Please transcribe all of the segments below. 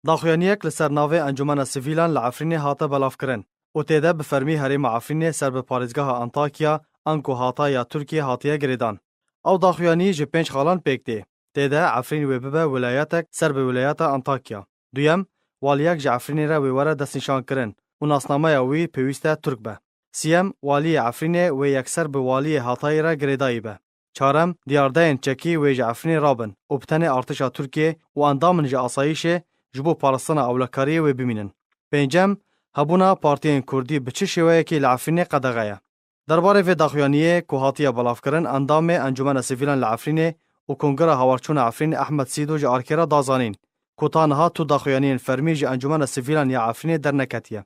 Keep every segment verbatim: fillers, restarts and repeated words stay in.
Daxuyaniyek li ser navê Encûmena Sivîlan li Efrînê hate belavkirin û tê de bi fermî herêma Efrînê ser bi parêzgeha Antakya, anku Hatay ya Tirkiyê hatiye girêdan. Ew daxuyanî ji pênc xalan pêk tê. Tê de Efrîn wê bibe wilayetek ser bi wilayeta Antakya. Duyem, waliyek ji Efrînê re wê were destnîşankirin û nasnameya wî pêwîst e Tirk be. Siyem, waliyê Efrînê wê yekser bi waliyê Hatayê re girêdayî be. Çarem, diyardeyên çekî wê ji Efrînê rabin û bi tenê artişa Tirkiyê û endamên ji asayîşê ji bo parastina ewlekariyê wê bimînin. Pêncem, hebûna partiyên kurdî bi çi şêweyekî li Efrînê qedexe ye. Derbarê vê daxuyaniyê ku hatiye belavkirin, endamê Encûmena Sivîlan li Efrînê û Kongreya Hawarçûna Efrînê Ehmed Sîdo ji arkê re da zanîn ku ta niha tu daxuyaniyên fermî ji Encûmena Sivîlan ya Efrînê derneketiye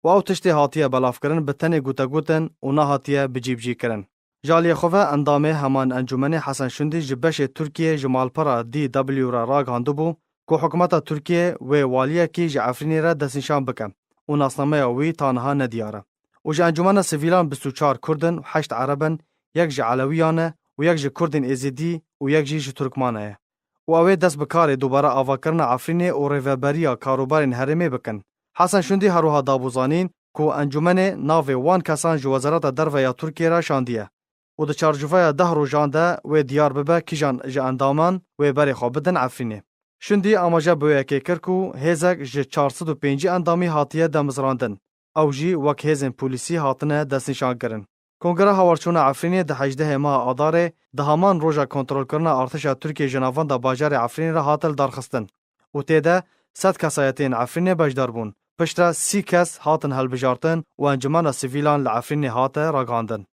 û ew tiştê hatiye belavkirin bi tenê gotegot in û nehatiye bicîbicîkirin. Ji aliyê xwe ve endamê heman encûmenê Hesen Şundî ji beşê Tirkiyê ji malpera D W re ragihandibû ku hikûmeta Tirkiyê wê waliyekî ji Efrînê re destnîşan bike û nasnameya wî ta niha nediyar e. Û ji Encûmena Sivîlan bîst û çar Kurd in û heşt Ereb in, yek ji Elewiyan e û yek ji Kurdên Êzidî û yek jî ji Turkmana ye. Û ew ê dest bi karê dubare avakirina Efrînê û rêveberiya karûbarên herêmê bikin. Hesen Şundî her wiha dabû zanîn ku encûmenê navê wan kesan ji Wezareta Derve ya Tirkiyê re şandiye û di çarçoveya deh rojan de wê diyar bibe kîjan ji endaman wê berê xwe bidin Efrînê. Şundî amaje bi wê yekê kir ku hêzek ji çar sed û pêncî endamî hatiye demizrandin, ew jî wek hêzên polîsî hatine destnîşankirin. Kongreya Hawarçûna Efrînê di hejdehê meha Adarê di heman roja kontrolkirina artişa Tirkiyê ji navenda bajarê Efrînê re hate lidarxistin û tê de sed kesayetiyên Efrînê beşdar bûn. Piştre sî kes hatin hilbijartin û encûmena sivîlan li Efrînê hate ragihandin.